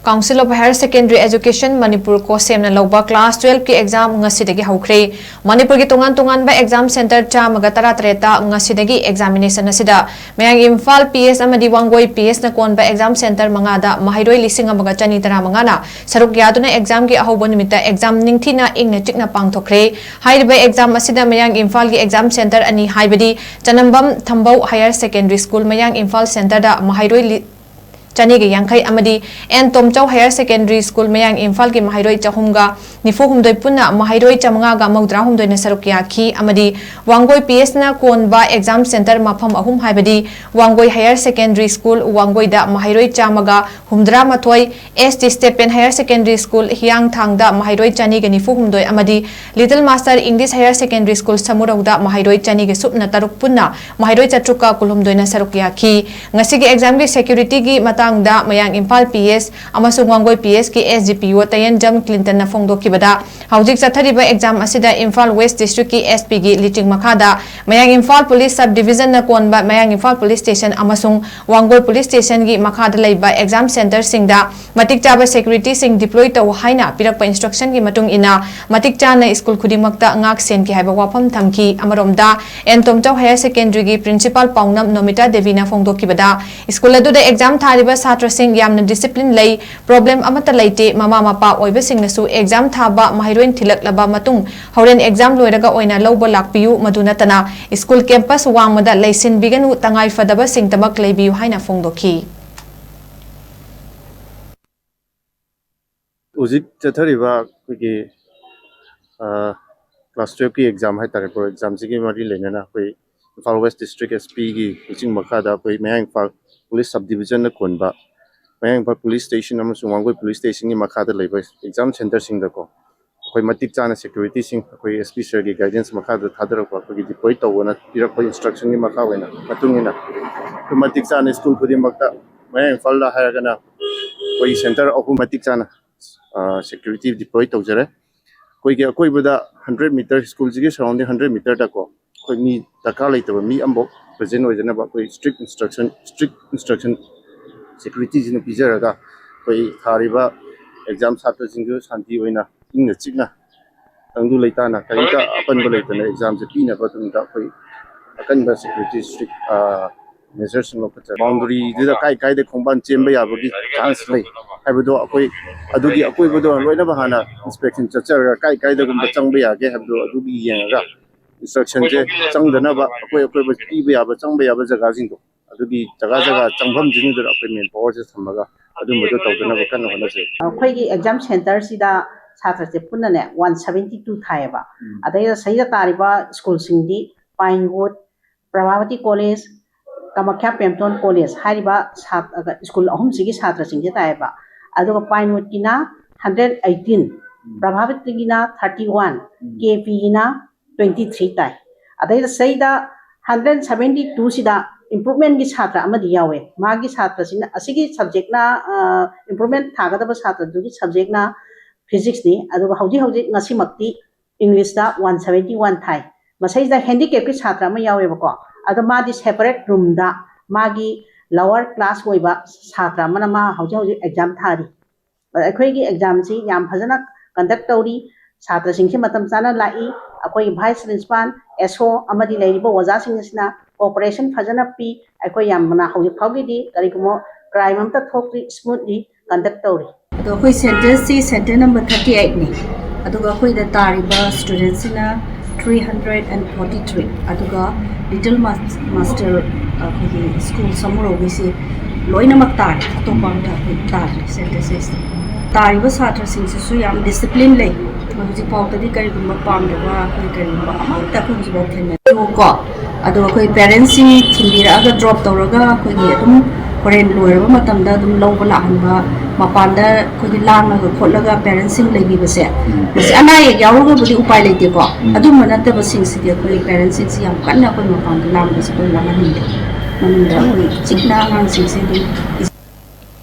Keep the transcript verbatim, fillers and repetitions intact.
Council of Higher Secondary Education Manipur, ꯀꯣꯁꯦꯝꯅ ꯂꯧꯕ class twelve ꯀꯤ exam ꯉꯁꯤꯗꯒꯤ ꯍꯧꯈ꯭ꯔꯦ꯫ ꯃꯅꯤꯄꯨꯔꯒꯤ ꯇꯣꯉꯥꯟ ꯇꯣꯉꯥꯟꯕ exam centre ꯆꯥꯝꯃꯒ ꯇꯔꯥꯇꯔꯦꯠꯇ ꯉꯁꯤꯗꯒꯤ examination ꯑꯁꯤꯗ ꯃꯌꯥꯡ ꯏꯝꯐꯥꯜ P S ꯑꯃꯗꯤ ꯋꯥꯡꯒꯣꯏ P S ꯅ ꯀꯣꯟꯕ exam centre ꯃꯉꯥꯗ ꯃꯍꯩꯔꯣꯏ ꯂꯤꯁꯤꯡ ꯑꯃꯒ ꯆꯅꯤ ꯇꯔꯥꯃꯉꯥꯅ ꯁꯔꯨꯛ ꯌꯥꯗꯨꯅ exam ꯒꯤ ꯑꯍꯧꯕ ꯅꯨꯃꯤꯠꯇ exam ꯅꯤꯡꯊꯤꯅ ꯏꯪꯅ ꯆꯤꯛꯅ ꯄꯥꯡꯊꯣꯛꯈ꯭ꯔꯦ꯫ ꯍꯥꯏꯔꯤꯕ exam ꯑꯁꯤꯗ ꯃꯌꯥꯡ ꯏꯝꯐꯥꯜꯒꯤ exam centre ꯑꯅꯤ, ꯍꯥꯏꯕꯗꯤ ꯆꯅꯝꯕꯝ ꯊꯝꯕꯧ Higher Secondary School ꯃꯌꯥꯡ ꯏꯝꯐꯥꯜ centre ꯗ ꯃꯍꯩꯔꯣꯏ ꯂꯤ-, ꯆꯅꯤꯒ ꯌꯥꯡꯈꯩ ꯑꯃꯗꯤ ꯑꯦꯟ ꯇꯣꯝꯆꯧ Higher Secondary School ꯃꯌꯥꯡ ꯏꯝꯐꯥꯜꯒꯤ ꯃꯍꯩꯔꯣꯏ ꯆꯍꯨꯝꯒ ꯅꯤꯐꯨ ꯍꯨꯝꯗꯣꯏ ꯄꯨꯟꯅ ꯃꯍꯩꯔꯣꯏ ꯆꯥꯃꯉꯥꯒ ꯃꯧꯗ꯭ꯔꯥ ꯍꯨꯝꯗꯣꯏꯅ ꯁꯔꯨꯛ ꯌꯥꯈꯤ ꯑꯃꯗꯤ ꯋꯥꯡꯒꯣꯏ P S ꯅ ꯀꯣꯟꯕ exam centre ꯃꯐꯝ ꯑꯍꯨꯝ, ꯍꯥꯏꯕꯗꯤ ꯋꯥꯡꯒꯣꯏ Higher Secondary School ꯋꯥꯡꯒꯣꯏꯗ ꯃꯍꯩꯔꯣꯏ ꯆꯥꯝꯃꯒ ꯍꯨꯝꯗ꯭ꯔꯥ ꯃꯥꯊꯣꯏ, S T Stephen Higher Secondary School ꯍꯤꯌꯥꯡꯊꯥꯡꯗ ꯃꯍꯩꯔꯣꯏ ꯆꯅꯤꯒ ꯅꯤꯐꯨ ꯍꯨꯝꯗꯣꯏ ꯑꯃꯗꯤ Little Master English Higher Secondary School ꯁꯃꯨꯔꯧꯗ ꯃꯍꯩꯔꯣꯏ ꯆꯅꯤꯒ ꯁꯨꯞꯅ ꯇꯔꯨꯛ ꯄꯨꯟꯅ ꯃꯍꯩꯔꯣꯏ ꯆꯥꯇ꯭ꯔꯨꯛꯀ ꯀꯨꯟꯍꯨꯝꯗꯣꯏꯅ ꯁꯔꯨꯛ ꯌꯥꯈꯤ꯫ ꯉꯁꯤꯒꯤ exam ꯒꯤ security ꯒꯤ ꯃꯇꯥꯡꯗ ꯃꯌꯥꯡ ꯏꯝꯐꯥꯜ P S ꯑꯃꯁꯨꯡ ꯋꯥꯡꯒꯣꯏ P S ꯀꯤ S D P O ꯇꯌꯦꯟꯖꯝ ꯀ꯭ꯂꯤꯟꯇꯟꯅ ꯐꯣꯡꯗꯣꯛꯈꯤꯕꯗ, ꯍꯧꯖꯤꯛ ꯆꯠꯊꯔꯤꯕ exam ꯑꯁꯤꯗ ꯏꯝꯐꯥꯜ West District ꯀꯤ S P ꯒꯤ ꯂꯤꯆꯤꯡ ꯃꯈꯥꯗ ꯃꯌꯥꯡ ꯏꯝꯐꯥꯜ Police Sub Division ꯅ ꯀꯣꯟꯕ ꯃꯌꯥꯡ ꯏꯝꯐꯥꯜ Police Station ꯑꯃꯁꯨꯡ ꯋꯥꯡꯒꯣꯏ Police Station ꯒꯤ ꯃꯈꯥꯗ ꯂꯩꯕ exam centre ꯁꯤꯡꯗ ꯃꯇꯤꯛ ꯆꯥꯕ security ꯁꯤꯡ deploy ꯇꯧ ꯍꯥꯏꯅ ꯄꯤꯔꯛꯄ instruction ꯒꯤ ꯃꯇꯨꯡ ꯏꯟꯅ ꯃꯇꯤꯛ ꯆꯥꯅ school ꯈꯨꯗꯤꯡꯃꯛꯇ ꯉꯥꯛ ꯁꯦꯟꯈꯤ ꯍꯥꯏꯕ ꯋꯥꯐꯝ ꯊꯝꯈꯤ꯫ ꯑꯃꯔꯣꯝꯗ, ꯑꯦꯟ ꯇꯣꯝꯆꯧ Higher Secondary ꯒꯤ principal ꯄꯥꯎꯅꯝ ꯅꯣꯃꯤꯇꯥ ꯗꯦꯕꯤꯅ ꯐꯣꯡꯗꯣꯛꯈꯤꯕꯗ, school ꯑꯗꯨꯗ exam ꯊꯥꯔꯤꯕ ꯁꯥꯇ꯭ꯔꯁꯤꯡ ꯌꯥꯝꯅ discipline ꯂꯩ, problem ꯑꯃꯠꯇ ꯂꯩꯇꯦ, ꯃꯃꯥ ꯃꯄꯥ ꯑꯣꯏꯕꯁꯤꯡꯅꯁꯨ exam ꯊꯥꯕ ꯃꯍꯩꯔꯣꯏ ꯊꯤꯜꯂꯛꯂꯕ ꯃꯇꯨꯡ ꯍꯣꯔꯦꯟ exam ꯂꯣꯏꯔꯒ ꯑꯣꯏꯅ ꯂꯧꯕ ꯂꯥꯛꯄꯤꯌꯨ, ꯃꯗꯨ ꯅꯠꯇꯅ school campus ꯋꯥꯡꯃꯗ ꯂꯩꯁꯤꯟꯕꯤꯒꯅꯨ, ꯇꯉꯥꯏ ꯐꯗꯕꯁꯤꯡꯗꯃꯛ ꯂꯩꯕꯤꯌꯨ ꯍꯥꯏꯅ ꯐꯣꯡꯗꯣꯛꯈꯤ꯫ ꯍꯧꯖꯤꯛ ꯆꯠꯊꯔꯤꯕ ꯑꯩꯈꯣꯏꯒꯤ class twelve ꯀꯤ exam ꯍꯥꯏꯇꯥꯔꯦꯀꯣ, exam ꯁꯤꯒꯤ ꯃꯔꯤ ꯂꯩꯅꯅ ꯑꯩꯈꯣꯏ Imphal West District S P ꯒꯤ ꯂꯨꯆꯤꯡ ꯃꯈꯥꯗ ꯑꯩꯈꯣꯏ ꯃꯌꯥꯡ ꯏꯝꯐꯥꯜ Police Sub Division ꯅ ꯀꯣꯟꯕ ꯃꯌꯥꯡ ꯏꯝꯐꯥꯜ Police Station ꯑꯃꯁꯨꯡ ꯋꯥꯡꯒꯣꯏ Police Station ꯒꯤ ꯃꯈꯥꯗ ꯂꯩꯕ exam centre ꯁꯤꯡꯗꯀꯣ, ꯑꯩꯈꯣꯏ ꯃꯇꯤꯛ ꯆꯥꯅ security ꯁꯤꯡ ꯑꯩꯈꯣꯏ S P sir ꯒꯤ guidance ꯃꯈꯥꯗ ꯊꯥꯗꯔꯛꯄ, ꯑꯩꯈꯣꯏꯒꯤ deploy ꯇꯧꯕꯅ ꯄꯤꯔꯛꯄ instruction ꯒꯤ ꯃꯈꯥ ꯑꯣꯏꯅ, ꯃꯇꯨꯡ ꯏꯟꯅ ꯑꯩꯈꯣꯏ ꯃꯇꯤꯛ ꯆꯥꯅ school ꯈꯨꯗꯤꯡꯃꯛꯇ, ꯃꯌꯥꯡ ꯏꯝꯐꯥꯜꯗ ꯍꯥꯏꯔꯒꯅ ꯑꯩꯈꯣꯏꯒꯤ centre ꯑꯍꯨꯝ ꯃꯇꯤꯛ ꯆꯥꯅ security deploy ꯇꯧꯖꯔꯦ꯫ ꯑꯩꯈꯣꯏꯒꯤ ꯑꯀꯣꯏꯕꯗ hundred meter, school ꯁꯤꯒꯤ surrounding hundred meter ꯗꯀꯣ, ꯑꯩꯈꯣꯏ ꯃꯤ ꯗꯔꯀꯥꯔ ꯂꯩꯇꯕ ꯃꯤ ꯑꯃꯐꯥꯎ present ꯑꯣꯏꯗꯅꯕ ꯑꯩꯈꯣꯏ strict instruction, strict instruction security ꯁꯤꯅ ꯄꯤꯖꯔꯒ, ꯑꯩꯈꯣꯏ ꯊꯥꯔꯤꯕ ꯑꯦꯛꯖꯥꯝ ꯁꯥꯇ꯭ꯔꯁꯤꯡꯁꯨ ꯁꯥꯟꯇꯤ ꯑꯣꯏꯅ, ꯏꯪꯅ ꯆꯤꯛꯅ, ꯇꯪꯗꯨ ꯂꯩꯇꯥꯅ, ꯀꯔꯤꯝꯇ ꯑꯄꯟꯕ ꯂꯩꯇꯅ ꯑꯦꯛꯖꯥꯝꯁꯦ ꯄꯤꯅꯕ ꯑꯗꯨꯝꯗ ꯑꯩꯈꯣꯏ ꯑꯀꯟꯕ ꯁꯦꯀ꯭ꯌꯨꯔꯤꯇꯤ ꯏꯁꯇ꯭ꯔꯤꯛ ꯃꯦꯖꯔꯁꯤꯡ ꯂꯧꯈꯠꯆꯔꯤ꯫ ꯕꯥꯎꯟꯗꯔꯤꯗꯨꯗ ꯀꯥꯏ ꯀꯥꯏꯗ ꯈꯣꯡꯕꯥꯟ ꯆꯦꯟꯕ ꯌꯥꯕꯒꯤ ꯆꯥꯟꯁ ꯂꯩ ꯍꯥꯏꯕꯗꯣ ꯑꯩꯈꯣꯏ ꯑꯗꯨꯒꯤ ꯑꯀꯣꯏꯕꯗꯣ ꯂꯣꯏꯅꯃꯛ ꯍꯥꯟꯅ ꯏꯟꯁꯄꯦꯛꯁꯟ ꯆꯠꯆꯔꯒ ꯀꯥꯏ ꯀꯥꯏꯗꯒꯨꯝꯕ ꯆꯪꯕ ꯌꯥꯒꯦ ꯍꯥꯏꯕꯗꯣ ꯑꯗꯨꯒꯤ ꯌꯦꯡꯉꯒ ꯏꯟꯁꯇ꯭ꯔꯛꯁꯟꯁꯦ ꯆꯪꯗꯅꯕ ꯑꯩꯈꯣꯏ ꯑꯀꯣꯏꯕ ꯄꯤꯕ ꯌꯥꯕ, ꯆꯪꯕ ꯌꯥꯕ ꯖꯒꯥꯁꯤꯡꯗꯣ ꯑꯗꯨꯒꯤ ꯖꯒꯥ ꯖꯒꯥ ꯆꯪꯐꯝꯁꯤꯡꯗꯨꯗ ꯑꯩꯈꯣꯏ ꯃꯦꯟ ꯄꯥꯋꯔꯁꯦ ꯊꯝꯃꯒ ꯑꯗꯨꯝꯕꯗꯣ ꯇꯧꯗꯅꯕ ꯀꯟꯅ ꯍꯣꯠꯅꯖꯩ꯫ ꯑꯩꯈꯣꯏꯒꯤ ꯑꯦꯛꯖꯥꯝ ꯁꯦꯟꯇꯔꯁꯤꯗ ꯁꯥꯇ꯭ꯔꯁꯦ ꯄꯨꯟꯅꯅꯦ ꯋꯥꯟ ꯁꯕꯦꯟꯇꯤ ꯇꯨ ꯊꯥꯏꯌꯦꯕ꯫ ꯑꯗꯩꯗ ꯁꯤꯗ ꯇꯥꯔꯤꯕ ꯁ꯭ꯀꯨꯜꯁꯤꯡꯗꯤ ꯄꯥꯏꯟꯋꯨꯗ, ꯄ꯭ꯔꯚꯥꯕꯇꯤ ꯀꯣꯂꯦꯖ, ꯀꯃꯈ꯭ꯌꯥ ꯄ꯭ꯔꯦꯝꯇꯣꯟ ꯀꯣꯂꯦꯖ ꯍꯥꯏꯔꯤꯕ ꯁꯥꯠ-, ꯁ꯭ꯀꯨꯜ ꯑꯍꯨꯝꯁꯤꯒꯤ ꯁꯥꯇ꯭ꯔꯁꯤꯡꯁꯦ ꯇꯥꯏꯌꯦꯕ꯫ ꯑꯗꯨꯒ ꯄꯥꯏꯟꯋꯨꯗꯀꯤꯅ ꯍꯟꯗ꯭ꯔꯦꯠ ꯑꯩꯠꯇꯤꯟ, ꯄ꯭ꯔꯚꯥꯕꯇꯤꯒꯤꯅ ꯊꯥꯔꯇꯤ ꯋꯥꯟ, ꯀꯦ ꯄꯤꯒꯤꯅ ꯇ꯭ꯋꯦꯟꯇꯤ ꯊ꯭ꯔꯤ ꯇꯥꯏ꯫ ꯑꯗꯩꯗ ꯁꯤꯗ ꯍꯟꯗ꯭ꯔꯦꯠ ꯁꯕꯦꯟꯇꯤ ꯇꯨꯁꯤꯗ ꯏꯝꯄ꯭ꯔꯨꯚꯃꯦꯟꯒꯤ ꯁꯥꯇ꯭ꯔ ꯑꯃꯗꯤ ꯌꯥꯎꯋꯦ꯫ ꯃꯥꯒꯤ ꯁꯥꯇ꯭ꯔꯁꯤꯅ ꯑꯁꯤꯒꯤ ꯁꯕꯖꯦꯛꯅ ꯏꯝꯄ꯭ꯔꯨꯚꯃꯦꯟ ꯊꯥꯒꯗꯕ ꯁꯥꯇ꯭ꯔꯗꯨꯒꯤ ꯁꯕꯖꯦꯛꯅ ꯐꯤꯖꯤꯛꯁꯅꯤ꯫ ꯑꯗꯨꯒ ꯍꯧꯖꯤꯛ ꯍꯧꯖꯤꯛ ꯉꯁꯤꯃꯛꯇꯤ ꯏꯪꯂꯤꯁꯇ ꯋꯥꯟ ꯁꯕꯦꯟꯇꯤ ꯋꯥꯟ ꯊꯥꯏ꯫ ꯃꯁꯤꯗ ꯍꯦꯟꯗꯤꯀꯦꯞꯀꯤ ꯁꯥꯇ꯭ꯔ ꯑꯃ ꯌꯥꯎꯋꯦꯕꯀꯣ꯫ ꯑꯗꯣ ꯃꯥꯗꯤ ꯁꯦꯄꯔꯦꯠ ꯔꯨꯝꯗ ꯃꯥꯒꯤ ꯂꯋꯔ ꯀ꯭ꯂꯥꯁ ꯑꯣꯏꯕ ꯁꯥꯇ꯭ꯔ ꯑꯃꯅ ꯃꯥ ꯍꯧꯖꯤꯛ ꯍꯧꯖꯤꯛ ꯑꯦꯛꯖꯥꯝ ꯊꯥꯔꯤ꯫ ꯑꯗ ꯑꯩꯈꯣꯏꯒꯤ ꯑꯦꯛꯖꯥꯝꯁꯤ ꯌꯥꯝ ꯐꯖꯅ ꯀꯟꯗꯛ ꯇꯧꯔꯤ꯫ ꯁꯥꯇ꯭ꯔꯁꯤꯡꯁꯤ ꯃꯇꯝ ꯆꯥꯅ ꯂꯥꯛꯏ꯫ ꯑꯩꯈꯣꯏꯒꯤ ꯚꯥꯏꯁ ꯄ꯭ꯔꯤꯟꯁꯤꯄꯥꯜ, ꯑꯦꯁ ꯑꯣ ꯑꯃꯗꯤ ꯂꯩꯔꯤꯕ ꯑꯣꯖꯥꯁꯤꯡ ꯑꯁꯤꯅ ꯀꯣꯑꯣꯄꯔꯦꯁꯟ ꯐꯖꯅ ꯄꯤ꯫ ꯑꯩꯈꯣꯏ ꯌꯥꯝꯅ ꯍꯧꯖꯤꯛ ꯐꯥꯎꯒꯤꯗꯤ ꯀꯔꯤꯒꯨꯝꯕ ꯀ꯭ꯔꯥꯏꯝ ꯑꯝꯇ ꯊꯣꯛꯇ꯭ꯔꯤ, ꯁ꯭ꯃꯨꯠꯂꯤ ꯀꯟꯗꯛ ꯇꯧꯔꯤ꯫ ꯑꯗꯣ ꯑꯩꯈꯣꯏ ꯁꯦꯟꯇꯔꯁꯤ ꯁꯦꯟꯇꯔ ꯅꯝꯕꯔ ꯊꯥꯔꯇꯤ ꯑꯩꯠꯅꯤ꯫ ꯑꯗꯨꯒ ꯑꯩꯈꯣꯏꯗ ꯇꯥꯔꯤꯕ ꯁ꯭ꯇꯨꯗꯦꯟꯁꯤꯅ three hundred and forty three. ꯑꯗꯨꯒ ꯂꯤꯇꯜ ꯃꯥꯁꯇꯔ ꯑꯩꯈꯣꯏꯒꯤ ꯁ꯭ꯀꯨꯜ ꯁꯃꯨꯔꯧꯒꯤꯁꯤ ꯂꯣꯏꯅꯃꯛ ꯇꯥꯔꯦ꯫ ꯑꯇꯣꯞꯄ ꯑꯝꯇ ꯑꯩꯈꯣꯏ ꯇꯥꯗ꯭ꯔꯦ ꯁꯦꯟꯇꯔ ꯁꯤꯛꯁꯇ꯫ ꯇꯥꯔꯤꯕ ꯁꯥꯇ꯭ꯔꯁꯤꯡꯁꯤꯁꯨ ꯌꯥꯝ ꯗꯤꯁꯤꯄ꯭ꯂꯤꯟ ꯂꯩ꯫ ꯍꯧꯖꯤꯛ ꯐꯥꯎꯗꯗꯤ ꯀꯔꯤꯒꯨꯝꯕ ꯄꯥꯝꯗꯕ ꯑꯩꯈꯣꯏ ꯀꯔꯤꯒꯨꯝꯕ ꯑꯃꯠꯇ ꯑꯩꯈꯣꯏ ꯍꯧꯖꯤꯛꯐꯥꯎ ꯊꯦꯡꯅꯗꯦꯕꯀꯣ꯫ ꯑꯗꯣ ꯑꯩꯈꯣꯏ ꯄꯦꯔꯦꯟꯁꯁꯤꯡ ꯊꯤꯟꯕꯤꯔꯛꯑꯒ ꯗ꯭ꯔꯣꯞ ꯇꯧꯔꯒ ꯑꯩꯈꯣꯏꯒꯤ ꯑꯗꯨꯝ ꯍꯣꯔꯦꯟ ꯂꯣꯏꯔꯕ ꯃꯇꯝꯗ ꯑꯗꯨꯝ ꯂꯧꯕ ꯂꯥꯛꯍꯟꯕ, ꯃꯄꯥꯟꯗ ꯑꯩꯈꯣꯏꯒꯤ ꯂꯥꯡꯉꯒ ꯈꯣꯠꯂꯒ ꯄꯦꯔꯦꯟꯁꯁꯤꯡ ꯂꯩꯕꯤꯕꯁꯦ, ꯃꯁꯤ ꯑꯅꯥ ꯑꯌꯦꯛ ꯌꯥꯎꯔꯒꯕꯨꯗꯤ ꯎꯄꯥꯏ ꯂꯩꯇꯦꯀꯣ꯫ ꯑꯗꯨꯝꯕ ꯅꯠꯇꯕꯁꯤꯡꯁꯤꯗꯤ ꯑꯩꯈꯣꯏ ꯄꯦꯔꯦꯟꯁꯁꯤꯡꯁꯤ ꯌꯥꯝ ꯀꯟꯅ ꯑꯩꯈꯣꯏ ꯃꯄꯥꯟꯗ ꯂꯥꯡꯕꯁꯦ ꯑꯩꯈꯣꯏ ꯂꯥꯡꯍꯟꯅꯤꯡꯗꯦ꯫ ꯃꯅꯨꯡꯗ ꯑꯩꯈꯣꯏ ꯆꯤꯛꯅ ꯑꯉꯥꯡꯁꯤꯡꯁꯦ ꯑꯗꯨꯝ